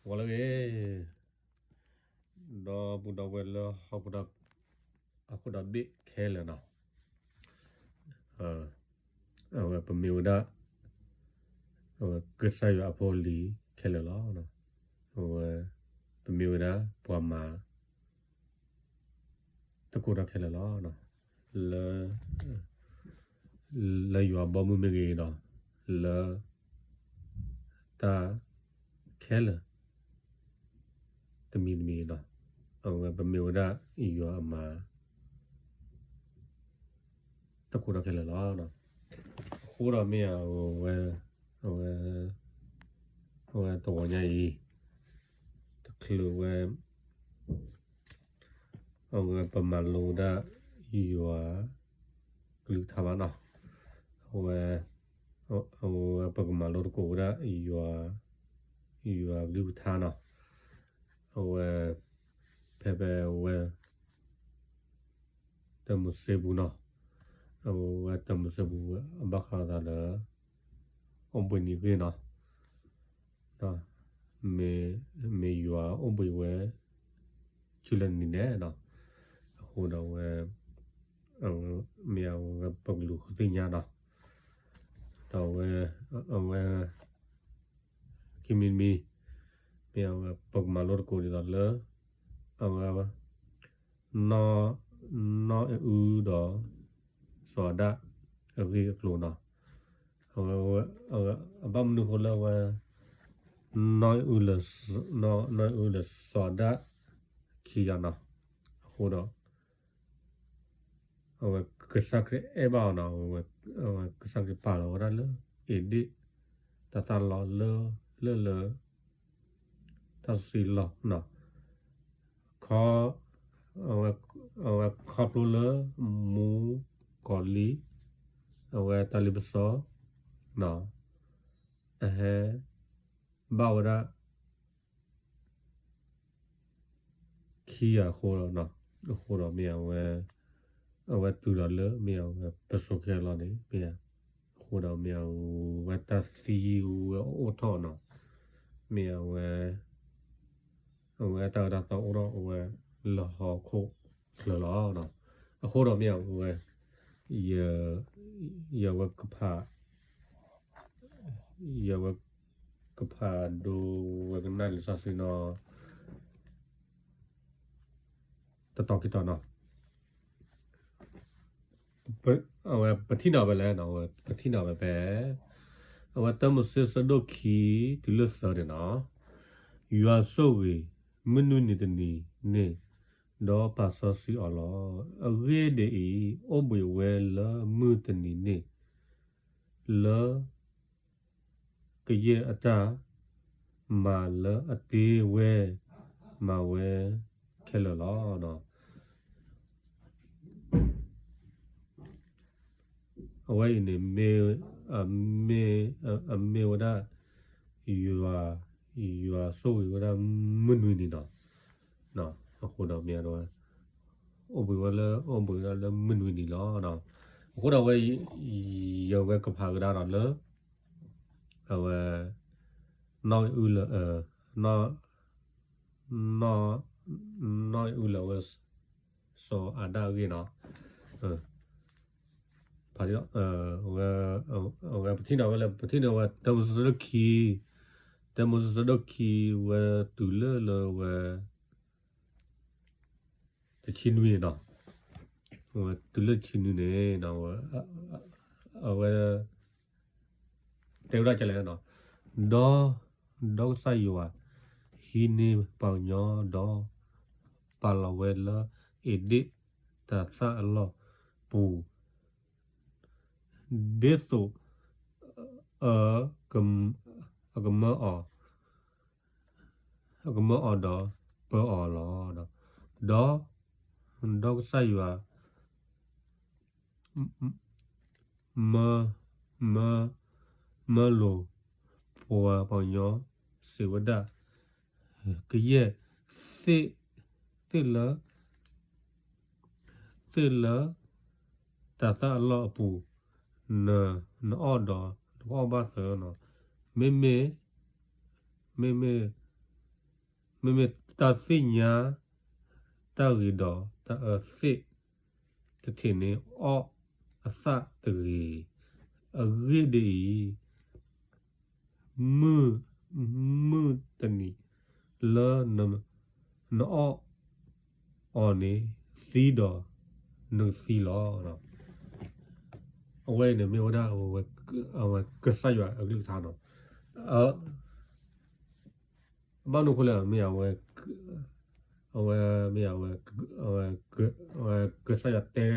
ဂီၤလၢအဂ့ၤ, ဒီပုၢ်ဒီဝဲၢ်လၢဟီၣ်ခိၣ်ဒီဘ့ၣ်ခဲလၢာ်နီၤ, အဝဲပမ့ၢ်ဝဲဒၣ် အဝဲကစၢ်ယွၤအဖိအလံၤခဲလၢာ်လီၤ. အဝဲပမ့ၢ်ဝဲဒၣ်ပှၤမၤ သကိးတၢ်ခဲလၢာ်လီၤ. လၢ လၢယွၤဘီမုၢ်မ့ၢ်ဂ့ၤဒီး လၢ တၢ်ခဲလၢာ် တမံၤတမံၤဒီး အဝဲပမ့ၢ်ဝဲဒၣ်ယွၤအမၤ သကိးတၢ်ခဲလၢာ်လီၤ. အဃိဒီးမ့ၢ်အဝဲ အဝဲ အဝဲတဂီၤညါအံၤ တချုးဝဲ အဝဲပမၤလိဝဲဒၣ်ယွၤကလုၢ်ကထါဘၣ်နီၤ, အဝဲ အဝဲပကမၤလိသကိးဝဲဒၣ်ယွၤ ယွၤကလုၢ်ကထါနီၤ, အဝဲ ဖဲဖဲအဝဲ တၢမိၤၡ့ပူၤနီၤ, အဝဲတၢမိၤၡ့ပူၤအဘၣ်ဃးသးဒီး အိၣ်ဘှံးနံၤအဂ့ၢ်နီၤ, မ့ၢ်ယွၤအိၣ်ဘှံးဝဲ ဆူလဲၣ်နံၤဒဲးနီၤ, အဃိဒီးဝဲ မ့ၢ်အဝဲပကလူၤဃုသ့ၣ်ညါနီၤ, ဒီးဝဲ အဝဲ ခံမံၤတမံၤ မ့ၢ်အဝဲပကမၤလိသကိးဒ်သိးလၢ အဝဲ နီၢ်အူဒီး စီၤအၤဒၣ်အဂ့ၢ်အကျိၤနီၤ, အဝဲ အဘၣ်မနုၤအဃိလၢအဝဲ နီၢ်အူလၢ နီၢ်အူလၢစီၤအၤဒၣ်ခံဂၤနီၤ, အဃိဒီး အဝဲကစၢ်ခရံာ်အဲၣ်ဘၣ်အီၤနီၤ, အဝဲကစၢ်ခရံာ်ပာ်လီၤဝဲဒၣ်လၢ အ့ဒ့ၣ် တၢ်သၣ်လီၤလၢ လၢလၢ တၢ်စီဆှံလီၤနီၤ, ခီ အဝဲခီဖျိလၢ မူကီၤလံၢ် အဝဲတၢ်လ့ပစီ အဟဲ ဘၣ်ဝဲဒၣ် ခံဂၤအဃိ အဃိဒီးမ့ၢ်အဝဲ အဝဲတုၤဒီးလၢမ့ၢ်အဝဲပစိၤခဲလီၤန့ၣ် မ့ၢ်အဃိဒီးမ့ၢ်အဝဲတၢ်သံဝဲအိၣ်ထီၣ်နီၤ, မ့ၢ်အဝဲ အဝဲတၢ်အၢတၢ်သီအိၣ်ထီၣ်အဝဲလၢဟီၣ်ခိၣ်ချၢလီၤ. အဃိဒီးမ့ၢ်အဝဲ ယ ယဝဲကဖး ယဝဲကဖးဒိဝဲကနၣ်လံာ်စီဆှံနီၤ တတီၤခံတီၤနီၤ, အဝဲပထံၣ်နီၤဝဲလဲၣ်, ပထံၣ်နီၤဝဲဖဲ အဝဲတၢမိၤၡ့ဆၢဒိၣ်ခံ တုၤလၢသၢန့ၣ်နီၤ, ယွၤဆိၣ်ဂ့ၤမုၢ်နွံနံၤတနံၤန့ၣ်, ဒီးပာ်စီဆှံအီၤလီၤ. အဂ့ၢ်ဒ်အံၤ, အိၣ်ဘှံးဝဲလၢမုၢ်တနံၤန့ၣ် လၢ ကယဲၢ်အတၢ်မၤလၢအသ့ဝဲ မၤဝဲခဲလၢာ်လီၤ. အဝဲအံၤန့ၣ် မ့ၢ် အမ့ၢ်ဝဲဒၣ် ယွၤ ယွၤဆိၣ်ဂ့ၤဝဲဒၣ်မုၢ်နွံနံၤနီၤ, အဃိဒီးမ့ၢ် အိၣ်ဘှံးဝဲလၢ အိၣ်ဘှံးဝဲဒၣ်လၢမုၢ်နွံနံၤလီၤ. အဃိဒီးဝဲ ယဝဲကဖးကဒါဒီးလၢ အဝဲ နီၢ်အူလၢ နီၢ် နီၢ်အူလၢအဝဲ စီၤအၤဒၣ်အဂ့ၢ်နီၤ, ဖးဒံး အဝဲ အဝဲပထံၣ်န့ၢ်ဝဲလၢ ပထံၣ်န့ၢ်ဝဲ တၢမိၤၡ့ဆၢဒိၣ်ခံ, တၢမိၤၡ့ဆၢဒိၣ်ခံ ဝဲတုၤလၢလၢဝဲ တဆံနွံနီၤ, ဝဲတုၤလၢတဆံနွံန့ၣ် အဝဲ တဲဝဲဒၣ်ကလဲၣ်နီၤ, ဒီး ဒီးကစၢ်ယွၤ ဟံးန့ၢ်ပှၤကညီဒီး ပာ်လီၤဝဲလၢ အ့ဒ့ၣ်တၢ်သၣ်အလီၢ်ပူၤ ဒ်သိး အ အကမၢအီၤ အကမၢအီၤဒီးပၢအီၤလီၤ. ဒီး ဒီးကစၢ်ယွၤ မၢ မၢ မၢလိာ်ပှၤပှၤကညီ စံးဝဲဒၣ်, ကယဲၢ်သ့ၣ် သ့ၣ်လၢ သ့ၣ်လၢ တၢ်သၣ်အလီၢ်အပူၤ န နအီၣ်ဒီး နကအီၣ်ဘၣ်သၢနီၤ, မ့မ့ၢ် မ့မ့ၢ် မ့မ့ၢ်တၢ်သ့ၣ်ညါတၢ်ဂ့ၤဒီးတၢ်အၢသ့ၣ်တထံးန့ၣ် အီၣ်အသၣ်တဂ့ၤ. အဂ့ၢ်ဒ်အံၤ, မုၢ်, မုၢ်တနံၤလၢနအီၣ်အီၤန့ၣ် သံဒီးနကသံလီၤ. အဝဲအံၤန့ၣ်မ့ၢ်ဝဲဒၣ် အဝဲကစၢ်ယွၤအကလုၢ်ကထါနီၤ. ဘၣ်မနုၤအဃိလဲၣ်, မ့ၢ်အဝဲ, အဝဲမ့ၢ်အဝဲ, အဝဲ, အဝဲကစၢ်ယွၤတဲ,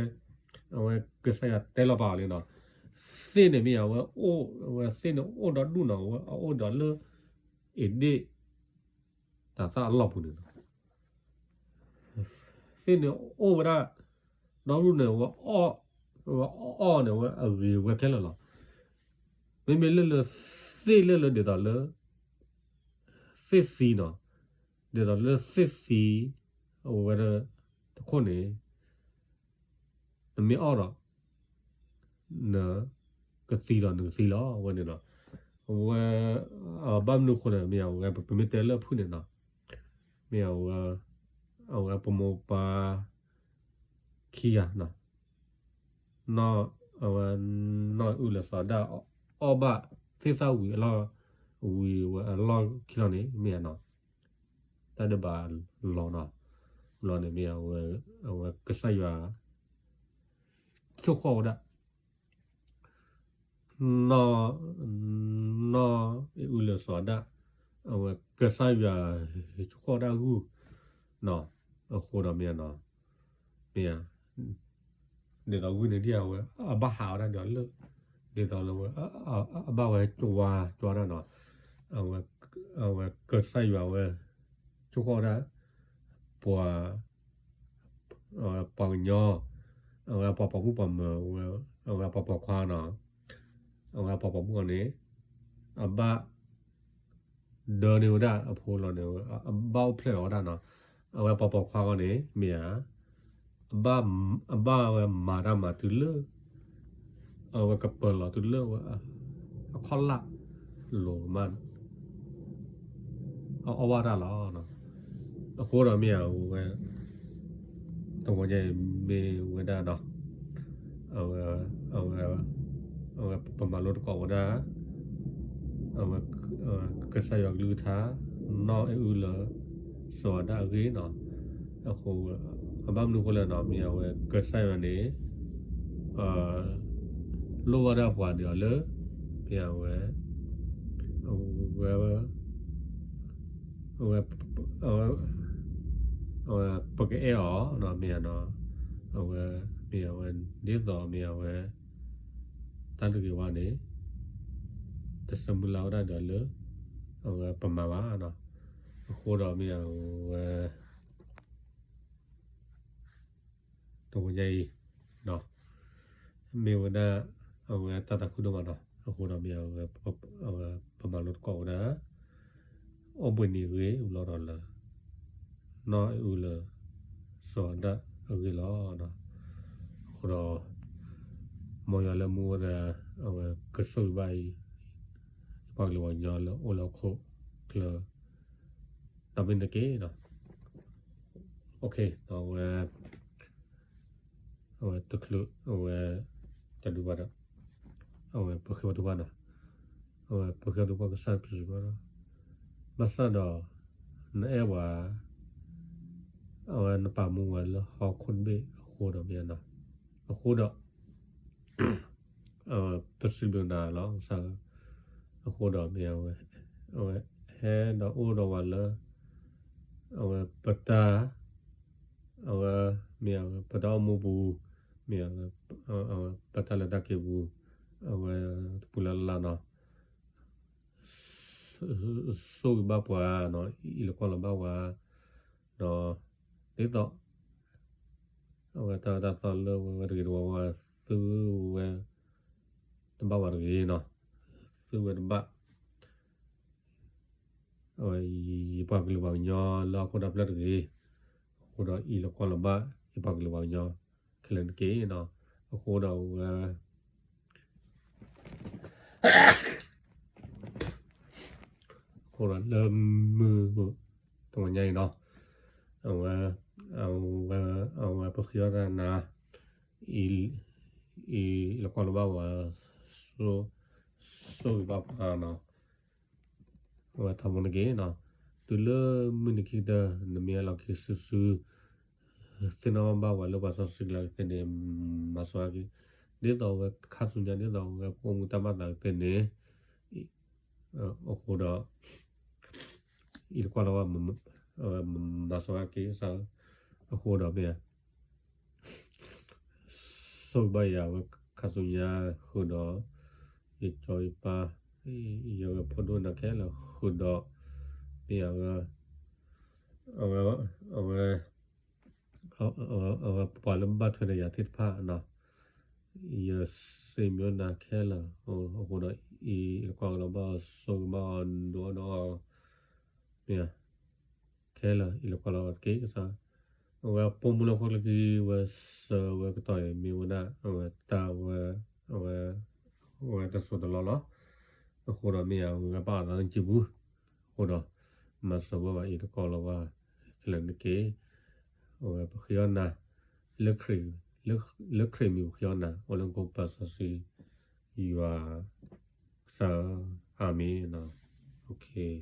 အဝဲကစၢ်ယွၤတဲလီၤပာ်အီၤလံနီၤ. သ့ၣ်န့ၣ်မ့ၢ်အဝဲ, အဝဲသ့ၣ်န့ၣ်အိၣ်ဒီဒူၣ်နီၤ, အအိၣ်ဒီးလၢ အ့ဒ့ၣ်တၤသၣ်အလီၢ်ပူၤန့ၣ်လီၤ. သ့ၣ်န့ၣ်အိၣ်ဝဲဒၣ် ဒီဒူၣ်န့ၣ် ဝဲအီၣ်, ဝဲအီၣ်န့ၣ် ဝဲအဂ့ၤဝဲခဲလၢာ်လီၤ. မ့မ့ၢ်လၢလၢသ့ၣ်လၢလၢဒ်သိးလၢ သ့ၣ်သံနီၤ, ဒ်သိးလၢသ့ၣ်သံ အဝဲဒၣ်တခိၣ်န့ၣ် နမ့ၢ်အီၣ်ဒီး နကသံဒီးနကသံလီၤ အဝဲန့ၣ်နီၤ. အဝဲ ဘၣ်မနုၤအဃိလဲၣ် မ့ၢ်အဝဲ ပမ့ၢ်တဲလၢအဖုၣ်န့ၣ်နီၤ, မ့ၢ်အဝဲ အဝဲပမိၢ်ပၢ် ခံဂၤနီၤ, နီၢ်, အဝဲ နီၢ်အုၣ်လၢစီၤဒၣ် အီၣ်ဘၣ်သ့ၣ်သၣ်ဝံၤအလီၢ်, ဝံၤဝဲအလီၢ်ခံလီၤန့ၣ် မ့ၢ်ဧါနီၤ, တၢ်ဒဲးဘးလီၤနီၤ, လီၤန့ၣ်မ့ၢ် အဝဲကစၢ်ယွၤ ဆိၣ်ဃီၣ်ဝဲဒၣ် နီၢ်, နီၢ်အုၣ်လၢစီၤဒၣ်, အဝဲကစၢ်ယွၤ ဆိၣ်ဃီၣ်ဒၣ်ဂုၢ်နီၤ, အဃိဒီးမ့ၢ်ဧါနီၤ, မ့ၢ်ဧါ, ဒ်သိးဂုၢ်န့ၣ်ဒ်အဝဲ အဘၣ်ဟးဝဲဒၣ်ဒီးလၢ, ဒ်သိးလၢဝဲ အဘၣ်ဝဲကဝါကဝါဒၣ်နီၤ, အဝဲကစၢ်ယွၤဝဲ ဆိၣ်ဃီၣ်ဝဲဒၣ် ပှၤ ပှၤကညီ, အဝဲပှၤပိာ်မုၣ်ပိာ်မၢၤ, အဝဲပှၤပိာ်ခွါနီၤ, အဝဲပှၤပိာ်မုၣ်အီၤန့ၣ် အဘၣ် ဒၢန့ၢ်ဝဲဒၣ်အဖိလီၤန့ၣ် အဘၣ်အိၣ်ဖျဲၣ်အီၤဝဲဒၣ်နီၤ, အဝဲပှၤပိာ်ခွါအီၤန့ၣ် မ့ၢ်ဧါ, အဘၣ်ဝဲမၤတၢ်မၤတုၤလၢ အဝဲကပၢၤလီၤတုၤလၢဝဲ အခီၣ်လၢ်လိၤမး အအီၣ်ဘၣ်တၢ်လီၤ. အဃိဒီးမ့ၢ်အဝဲ တဝီညါအံၤမ့ၢ်ဝဲဒၣ်နီၤ, အဝဲ အဝဲ အဝဲပမၤလိသကိးဝဲဒၣ် အဝဲ ကစၢ်ယွၤကလုၢ်ကထါ နီၢ်အုၣ်လၢ စီၤဒၣ်အဂ့ၢ်နီၤ, အဃိ အဘၣ်မနုၤအဃိလဲၣ်နီၤ မ့ၢ်အဝဲကစၢ်ယွၤန့ၣ် လိၣ်ဘၣ်ဒၣ်ပှၤဒ်အီၤလၢ မ့ၢ်အဝဲ အဝဲ အဝဲ အဝဲ အဝဲပကအဲၣ်အီၤနီၤ မ့ၢ်ဧါနီၤ, အဝဲ မ့ၢ်အဝဲ ဒ်သိးမ့ၢ်အဝဲ တၢ်တဂ့ၤဝဲန့ၣ် တဆၢမုၢ်လၢ်ဝဲဒၣ်ဒီးလၢ အဝဲပမၤဘၣ်နီၤ, အဃိဒီးမ့ၢ်အဝဲ တဝီညါအံၤ မ့ၢ်ဝဲဒၣ် အဝဲတၢ်သးခုဒိၣ်မးနီၤ, အဃိဒီးမ့ၢ် အဝဲပမၤလိသကိးဝဲဒၣ် အိၣ်ဘှံးနံၤအဂ့ၢ်လီၤဒီးလၢ နီၢ်အုၣ်လၢ စီၤဒၣ်အဂ့ၢ်လီၤ. အဃိဒီး မ်ယွၤလၢမူဝဲဒၣ် အဝဲကဆိၣ်ဂ့ၤဘၣ်အံၤ ယပှၤကလုာ်ပှၤကညီလၢအိၣ်လၢဟီၣ်ခိၣ်ချၢ ဒီးမ့ၢ်တက့ၢ်နီၤ, အဝဲ အဝဲတချုး အဝဲ တၢ်ဒုးဘၣ်ဒီး အဝဲပဃ့ဝဲတဘၣ်နီၤ, အဝဲပဃ့ဝဲတဘၣ်ကစၢ်ပစံးဘၣ်ဒီး ဘၣ်ဆၣ်ဒီး နအဲၣ်ပှၤ အဝဲနပာ်မူဝဲလၢဟီၣ်ခိၣ်တဘ့ၣ်အဃိဒီးမ့ၢ်နီၤ, အဃိဒီး ပစံးဘျုးနၤလီၤ ကစၢ်ဧၢ, အဃိဒီးမ့ၢ်အဝဲ အဝဲဟဲဒီးအိၣ်ဒီးဝဲလၢ အဝဲပတၢ် အဝဲ မ့ၢ်အဝဲပတၢ်အိၣ်မူပူၤ မ့ၢ်အဝဲ ပတၢ်လဲၤတၢ်က့ၤပူၤ အဝဲတပူၤလၢ်လၢ်နီၤ, ဆိၣ်ဂ့ၤဘၣ်ပှၤနီၤ, အံးလီၤကွၢ်လီၤဘၣ်ဝဲ ဒီး ဒ်သိး အဝဲတၢ်အၢတၢ်သီလၢဝဲတဂ့ၤတဝါဝဲ သုဝဲ တဘၣ်ဝဲတဂ့ၤနီၤ, သုဝဲတဘၣ် အဝဲ ယပှၤကလုာ်ပှၤကညီလၢဟီၣ်ခိၣ်ဒီဖျၢၣ်တဂ့ၤ, အဃိဒီးအံးလီၤကွၢ်လီၤဘၣ် ယပှၤကလုာ်ပှၤကညီ ခဲလၢာ်တက့ၢ်နီၤ, အဃိဒီးဝဲ အဃိဒီးလၢမုၢ် တဝီညါအံၤနီၤ, အဝဲ, အဝဲ, အဝဲပဃ့အီၣ်တၢ်နၤ, အံၤ, အံၤလီၤကွၢ်လီၤဘၣ်ဝဲ, ဆိၣ်ဂ့ၤဘၣ်ပှၤနီၤ, အဝဲထီဘိန့ၣ်က့ၤနီၤ, တုၤလၢမုၢ်နံၤခံကတၢၢ် နမ့ၢ်အလီၢ်ခံစုစု သ့ၣ်နီၣ်ဘၣ်ဝဲလၢပှၤစီဆှံကလၢကသ့န့ၣ် မၤစၢၤက့ၤ, ဒ်သိးအဝဲခါဆူညါ ဒ်သိးအဝဲပအိၣ်မူတၢ်ဘၣ်သးကသ့န့ၣ်, အဃိဒီး အံၤတကွၢ်လီၤဝဲ, မၤစၢၤက့ၤကစၢ်, အဃိဒီးမ့ၢ်ဧါ ဆိၣ်ဂ့ၤဘၣ်ယၤဝဲခါဆူညါဃုာ်ဒီး, ယကၠီယပၢ်, ယဂဲၤဖိဒိၣ်နၤခဲလၢာ်ဃုာ်ဒီး, မ့ၢ်ဧါ, အဝဲ, အဝဲ, အဝဲပှၤလၢဘၣ်ထွဲဒီးယၤသ့ၣ်တဖၣ်နီၤ, ယစံးမၠိနၤခဲလၢာ်, အဃိဒီးအံၤလီၤကွၢ်လီၤဘၣ်အီၤ ဆိၣ်ဂ့ၤဘၣ်အီၤ ဒိးအီၣ်ဒီးအီၤ, မ့ၢ်ဧါ ခဲလၢာ်အံၤလီၤကွၢ်လီၤတက့ၢ်ကစၢ်, အဝဲပိာ်မုၣ်လၢဟီၣ်ခိၣ်ချၢခံ ဝဲစၢၤဝဲကတီၢ်အံၤ မ့ၢ်ဝဲဒၣ် အဝဲတၢ်ဝဲ, အဝဲ, အဝဲတစိၢ်တလီၢ်လီၤ, အဃိဒီးမ့ၢ်ဧါ အဝဲဘၣ်အသးလၢစုပူၤ, အဃိဒီး, မၤစၢၤဝဲဘၣ်အံၤတကွၢ်လီၤဘၣ်, ခဲလၢာ်န့ၣ်က့ၤ, အဝဲပဃ့အီၣ်နၤ, လၢခရံာ်, လၢခရံာ်မံၤပဃ့အီၣ်နၤ အိၣ်လၢနကပၢ်စီဆှံ, ယွၤ, ကစၢ်ဧၢ, အၤမ့ၣ်,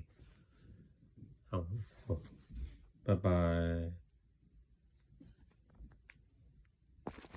bye bye.